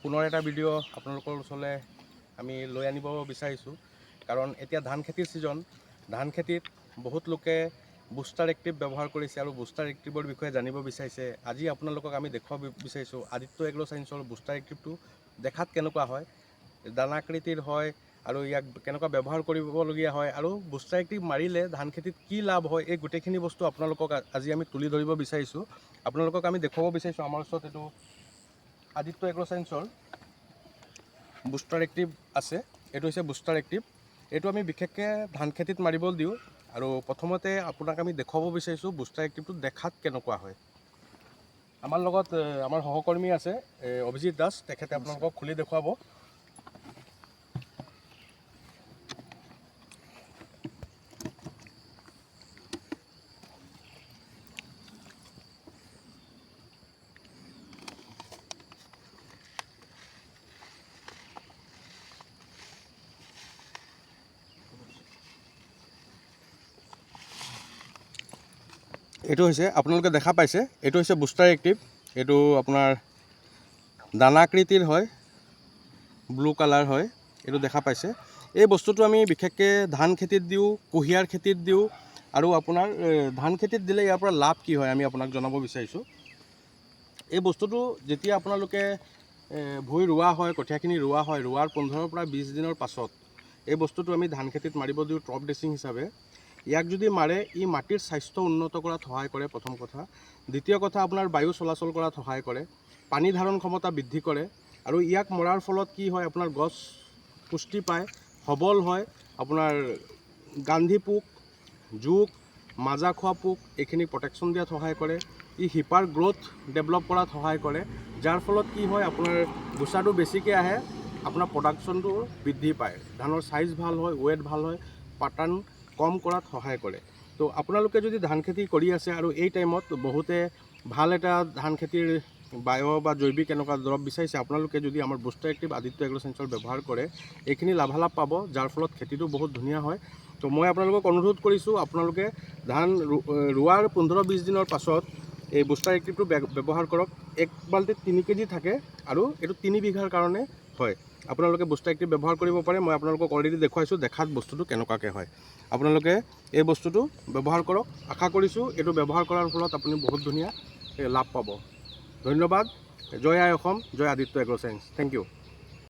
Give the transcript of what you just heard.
পুনৰ এটা ভিডিঅ' আপোনালোকৰ ওচৰলৈ আমি লৈ আনিব বিচাৰিছোঁ। কাৰণ এতিয়া ধান খেতিৰ ছিজন। ধান খেতিত বহুত লোকে বুষ্টাৰ এক্টিভ ব্যৱহাৰ কৰিছে আৰু বুষ্টাৰ এক্টিভৰ বিষয়ে জানিব বিচাৰিছে। আজি আপোনালোকক আমি দেখুৱাব বিচাৰিছোঁ আদিত্য এগ্ৰ' চায়েন্সৰ বুষ্টাৰ এক্টিভটো দেখাত কেনেকুৱা হয়, দানাকৃতিৰ হয় আৰু ইয়াক কেনেকুৱা ব্যৱহাৰ কৰিবলগীয়া হয় আৰু বুষ্টাৰ এক্টিভ মাৰিলে ধান খেতিত কি লাভ হয়, এই গোটেইখিনি বস্তু আপোনালোকক আজি আমি তুলি ধৰিব বিচাৰিছোঁ। আপোনালোকক আমি দেখুৱাব বিচাৰিছোঁ, আমাৰ ওচৰত এইটো আদিত্য এগ্ৰ' চায়েন্সৰ বুষ্টাৰ এক্টিভ আছে। এইটো হৈছে বুষ্টাৰ এক্টিভ। এইটো আমি বিশেষকৈ ধান খেতিত মাৰিব দিওঁ আৰু প্ৰথমতে আপোনাক আমি দেখুৱাব বিচাৰিছোঁ বুষ্টাৰ এক্টিভটো দেখাত কেনেকুৱা হয়। আমাৰ লগত আমাৰ সহকৰ্মী আছে অভিজিত দাস, তেখেতে আপোনালোকক খুলি দেখুৱাব। এইটো হৈছে, আপোনালোকে দেখা পাইছে, এইটো হৈছে বুষ্টাৰ এক্টিভ। এইটো আপোনাৰ দানাকৃতিৰ হয়, ব্লু কালাৰ হয়, এইটো দেখা পাইছে। এই বস্তুটো আমি বিশেষকৈ ধান খেতিত দিওঁ, কুঁহিয়াৰ খেতিত দিওঁ আৰু আপোনাৰ ধান খেতিত দিলে ইয়াৰ পৰা লাভ কি হয় আমি আপোনাক জনাব বিচাৰিছোঁ। এই বস্তুটো যেতিয়া আপোনালোকে ভূঁই ৰোৱা হয়, কঠীয়াখিনি ৰোৱা হয়, ৰোৱাৰ 15ৰ পৰা 20 দিনৰ পাছত এই বস্তুটো আমি ধান খেতিত মাৰিব দিওঁ টপ ড্ৰেছিং হিচাপে। ইয়াক যদি মাৰে, ই মাটিৰ স্বাস্থ্য উন্নত কৰাত সহায় কৰে, প্ৰথম কথা। দ্বিতীয় কথা, আপোনাৰ বায়ু চলাচল কৰাত সহায় কৰে, পানী ধাৰণ ক্ষমতা বৃদ্ধি কৰে আৰু ইয়াক মৰাৰ ফলত কি হয়, আপোনাৰ গছ পুষ্টি পায়, সবল হয়। আপোনাৰ গান্ধী পোক, জোক, মাজা খোৱা পোক এইখিনি প্ৰটেকশ্যন দিয়াত সহায় কৰে। ই শিপাৰ গ্ৰ'থ ডেভেলপ কৰাত সহায় কৰে, যাৰ ফলত কি হয়, আপোনাৰ গুচাটো বেছিকৈ আহে, আপোনাৰ প্ৰডাকশ্যনটো বৃদ্ধি পায়, ধানৰ চাইজ ভাল হয়, ৱেইট ভাল হয়, পাটান কম কৰাত সহায় কৰে। তো আপোনালোকে যদি ধান খেতি কৰি আছে আৰু এই টাইমত বহুতে ভাল এটা ধান খেতিৰ বায়' বা জৈৱিক এনেকুৱা দৰৱ বিচাৰিছে, আপোনালোকে যদি আমাৰ বুষ্টাৰ এক্টিভ আদিত্য এগ্ৰ' চায়েন্সৰ ব্যৱহাৰ কৰে, এইখিনি লাভালাভ পাব, যাৰ ফলত খেতিটো বহুত ধুনীয়া হয়। তো মই আপোনালোকক অনুৰোধ কৰিছোঁ, আপোনালোকে ধান ৰোৱাৰ 15-20 দিনৰ পাছত এই বুষ্টাৰ এক্টিভটো ব্যৱহাৰ কৰক। এক বাল্টিত 3 কেজি থাকে আৰু এইটো 3 বিঘাৰ কাৰণে হয়। আপোনালোকে বুষ্টাৰ এক্টিভ ব্যৱহাৰ কৰিব পাৰে। মই আপোনালোকক অলৰেডি দেখুৱাইছোঁ দেখাত বস্তুটো কেনেকুৱাকৈ হয়। আপোনালোকে এই বস্তুটো ব্যৱহাৰ কৰক। আশা কৰিছোঁ এইটো ব্যৱহাৰ কৰাৰ ফলত আপুনি বহুত ধুনীয়া লাভ পাব। ধন্যবাদ। জয় আই অসম, জয় Aditya agro' science. Thank U.